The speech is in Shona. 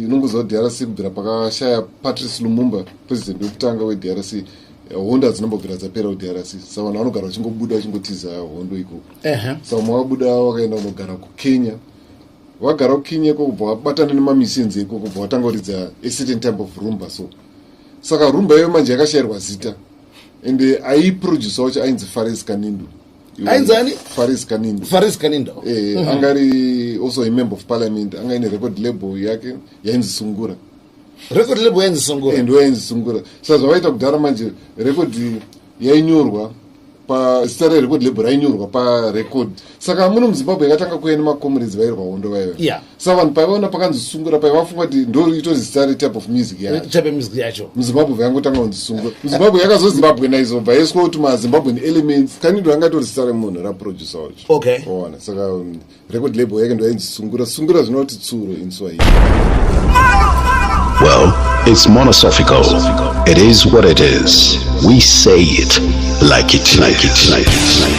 Unongoziva DRC kubvira pakashaya Patrice Lumumba, president wekutanga weDRC, hondo hadzinombobvira dzapera kuDRC. Saka vanhu vanogara vachingobuda, vachingotiza hondo ikoko. Saka vamwe vabuda, vakaenda kunogara kuKenya. Vagara kuKenya ikoko, kubva vabatana nemamissions ikoko, kubva vatanga kuridza a certain type of rumba. So saka rumba iyoyo manje yakashayirwa zita, ende aiproducer wacho ainzi Faris Kanindo. Ainzi ani? Faris Kanindo. Faris Kanindo. Anga ari also a member of parliament. Anga ine record label yake yainzi Sungura. Record label yainzi Sungura. Ndo yainzi Sungura. Saka zvavaita kudhara manje, record yainyorwa pazita rerecord label, rainyorwa parecord. Saka muno muZimbabwe yakatanga kuuya nemacomrades vairwa hondo vaiva. Saka vanhu paivaona pakanzi Sungura, paivafunga kuti ndo itori zita retype of music yacho. Type music yacho. MuZimbabwe vayangotanga kunzi Sungura. MuZimbabwe yakazozimbabwe naizobva yaiswa kuti maZimbabwean Elements. Kanindo anga tori zita remunhu raproducer wacho. Ona, saka record label yake ndo yainzi Sungura. Sungura zvinoti tsuro in Swahili. Well, it's monosophical. It is what it is. We say it like it, like it, like it, like